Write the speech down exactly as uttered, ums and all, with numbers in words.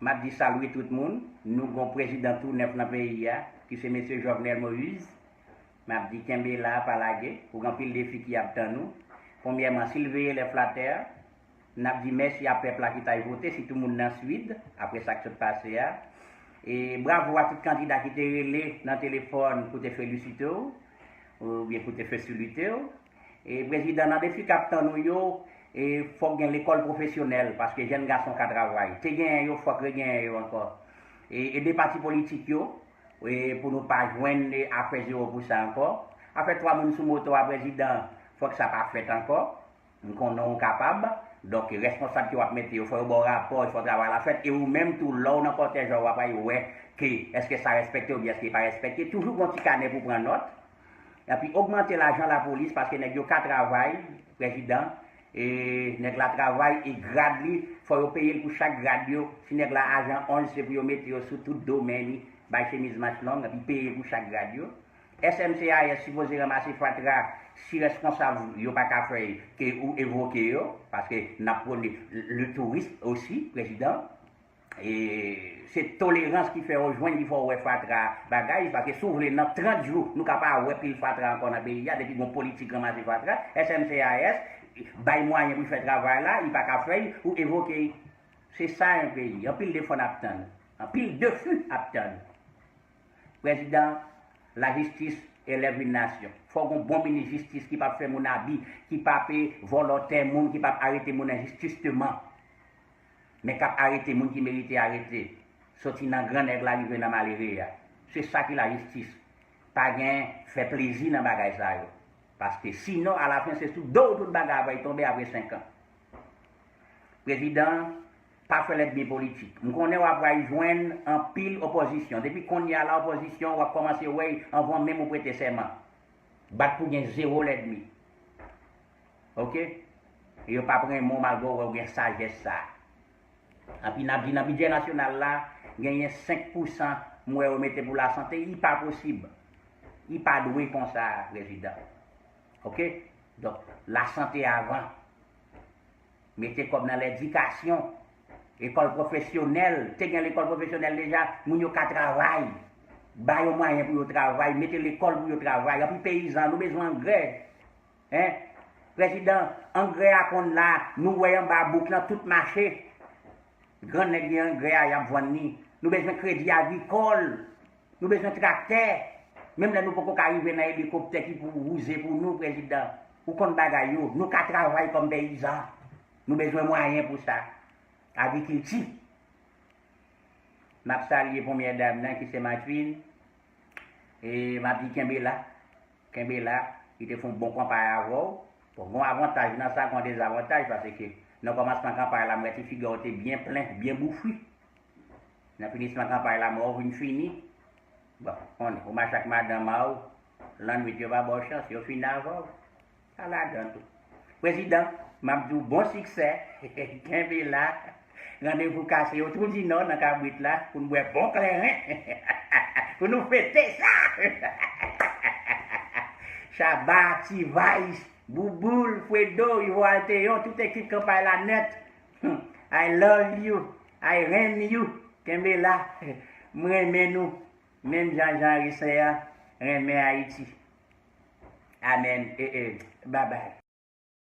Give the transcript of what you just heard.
M ap di salye tout moun. Nou gon prezidan tou nèf nan peyi a, ki se mesye Jovenel Moïse. M ap di kenbe la, pa lage, pou gen anpil defi ki ap tann nou. Premyèman, si l veye lè flatè, n ap di mèsi a pèp la ki t al vote, sitou moun nan Sid, apre sa k sot pase a. E bravo a tout kandida ki te rele nan telefòn pou te felisite w, oubyen pou te fesilite w. E prezidan, nan defi k ap tann ou yo, e fòk gen lekòl pwofesyonèl, paske jèn gason ka travay. Te genyen yo, fòk regenyen yo ankò. E ede pati politik yo, e pou nou pa jwenn afè zewo pou sa ankò. Afè twa moun sou moto a, prezidan, fòk sa pa fèt ankò. M konnen w kapab. Donk, responsab ke w ap mete yo, fò yo ba w rapò, fò travay la fèt. E ou menm tou, lè w nan kòtèj la, w ap al wè ke èske sa respekte oubyen èske li pa respekte. Toujou gon ti kanè pou pran nòt. Epi ogmante lajan lapolis, paske nèg yo ka travay, prezidan, e nèg la travay, e grad li, fò yo peye l pou chak grad yo. Si nèg la ajan onz, se pou yo mete yo sou tout do men li, bay chemiz manch long, epi peye pou chak grad yo. S M C I S sipoze ranmase fatra, si responsab yo pa ka fè l, ke ou evoke yo, paske n ap pwone le tourism osi, prezidan. E se tolerans ki fè yo jwenn, ki fè yo wè fatra bagay, paske si w vle nan trant jou, nou ka pa wè pil fatra ankò nan peyi a, depi gon politik ranmase fatra, S M C I S bay mwayen pou l fè travay la, li pa ka fè l, ou evoke l. Se sa yon peyi, anpil defi n ap tann, anpil defi ap tann. Prezidan, lajistis elèv yon nasyon. Fò gon bon minis jistis ki p ap fè moun abi, ki p ap vòlò tè moun, ki p ap arete moun enjististeman. Men k ap arete moun ki merite arete. Soti nan gran nèg la rive nan malere a. Se sa ki lajistis. Pa gen fè plezi nan bagay sa yo. Paske sinon, alafen, se sou do w tout bagay ap tonbe apre senk an. Prezidan, pa fè lènmi politik. M konnen w ap pral jwenn anpil opozisyon. Depi kounye a la, opozisyon, w ap kòmanse wè y anvan menm ou prete sèman. Bat pou gen zewo lènmi. Oke? E yo p ap renmen w malgre w wè w gen sajès sa a. Epi n ap di nan bidjè nasyonal la, genyen senk pousan m wè yo mete pou lasante, li pa posib. Li pa dwe konsa, prezidan. Oke? Donk, lasante avan. Mete kòb nan ledikasyon. Lekòl pwofesyonèl. Te gen lekòl pwofesyonèl deja, moun yo ka travay. Ba yo mwayen pou yo travay. Mete lekòl pou yo travay. Epi peyizan, nou bezwen angrè. Hein? Prezidan, angrè a konn la, nou wè anba bouk nan tout mache. Grannèg gen angrè a, y ap vann li. Nou bezwen kredi agrikòl. Nou bezwen traktè. Menm lè nou poko ka rive nan elikoptè ki pou wouze pou nou, prezidan. Ou konn bagay yo. Nou ka travay kòm peyizan. Nou bezwen mwayen pou sa. Agrikilti. M ap salye premyè dam nan ki se Matrin. E m ap di kenbe la. Kenbe la. Li te fè yon bon kanpay avè w. Bon, gon avantaj nan sa, gon dezavantaj, paske nan kòmansman kanpay la, m wè ti figi w te byen plen, byen boufri. Nan finisman kanpay la, mò w vin fini. Bon, konnen, ou mache ak madanm a w, lannwit yo pa ba w chans, yo fini avè w. Sa ladan tou. Prezidan, m ap di w bon siksè, kenbe la. Randevou kase yo tou di nò nan kabrit la, pou n bwè bon kleren. Pou nou fete sa. Shabba, T-Vice, Bouboul, Fredo, Ivo Alteyon, tout ekip kanpay la nèt. I love you. I renmen you. Kenbe la. M renmen nou. Menm jan Jean Haïtien an renmen Ayiti. Amèn. E, e, babay.